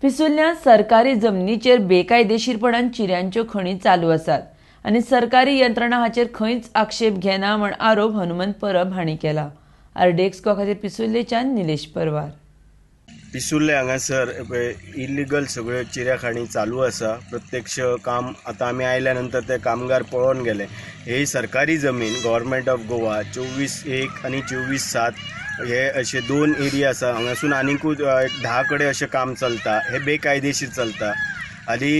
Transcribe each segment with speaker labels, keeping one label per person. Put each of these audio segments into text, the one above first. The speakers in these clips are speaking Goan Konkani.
Speaker 1: पिसुर्ल्यां सरकारी जमनीचेर बेकायदेशीरपणान चिऱ्यांच्यो खणी चालू आसात आनी सरकारी यंत्रणा हाचेर खंयच आक्षेप घेना म्हण आरोप हनुमंत परब हांणी केला. आरडीएक्स खातीर पिसुर्लेच्यान निलेश परवार.
Speaker 2: पिसुर्ले हांगासर इलिगल सगळ्यो चिऱ्या खाणी चालू आसा. प्रत्यक्ष काम आतां आमी आयल्या नंतर ते कामगार पळोवन गेले. ही सरकारी जमीन गव्हर्मेंट ऑफ गोवा 24/1 आनी 24/7 हे अशे दोन एरिया आसा. हांगासून आनिकूय एक 10 कडेन अशें काम चलता. हे बेकायदेशीर चलता आनी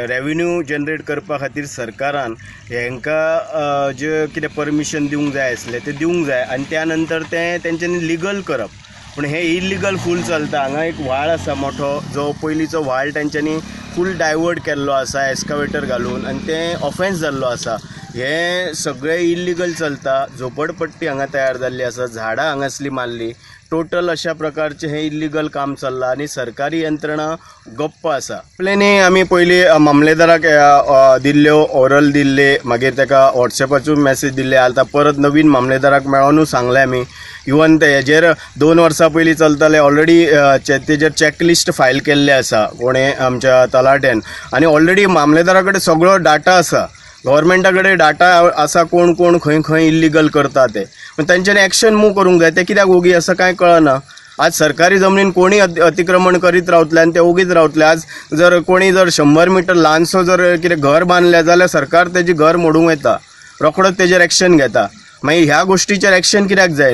Speaker 2: रेवेन्यू जनरेट करपा खातीर सरकारान हेंकां जे कितें परमिशन दिवंक जाय आसलें तें दिवंक जाय आनी त्या नंतर तें तेंच्यांनी लिगल करप. पूण हें इलिगल फूल चलता. हांगा एक व्हाळ आसा मोठो, जो पयलींचो व्हाळ तेंच्यांनी फूल डायवर्ट केल्लो आसा एस्कावेटर घालून आनी तें ऑफेन्स जाल्लो आसा. हें सगळें इलिगल चलता. झोपडपट्टी हांगा तयार जाल्ली आसा, झाडां हांगासली मारली. टोटल अशा प्रकारचें हें इलिगल काम चल्लां आनी सरकारी यंत्रणा गप्प आसा. आपल्यानी आमी पयलीं मामलेदाराक दिल्ल्यो ओरल दिल्ले, मागीर ताका वॉट्सएपाचेर मॅसेज दिल्ले. आतां परत नवीन मामलेदाराक मेळोनूय सांगलें आमी. इवन ते हेजेर 2 वर्सां पयलीं चलताले, ऑलरेडी तेजेर चॅकलिस्ट फायल केल्लें आसा कोणें आमच्या तलाट्यान आनी ऑलरेडी मामलेदारा कडेन सगळो डाटा आसा, गव्हर्मेंटा कडेन डाटा आसा कोण कोण खंय खंय इल्लिगल करता ते. पूण तेंच्यांनी एक्शन मूव करूंक जाय. ते कित्याक ओगी आसा कांय कळना. आज सरकारी जमनीन कोणी अतिक्रमण करीत रावतले आनी ते ओगीच रावतले. आज जर कोणी जर 100 मिटर ल्हानसो जर कितें घर बांदलें जाल्यार सरकार तेजें घर मोडूंक वयता, रोखडोच तेजेर एक्शन घेता. मागीर ह्या गोश्टीचेर एक्शन कित्याक जायना?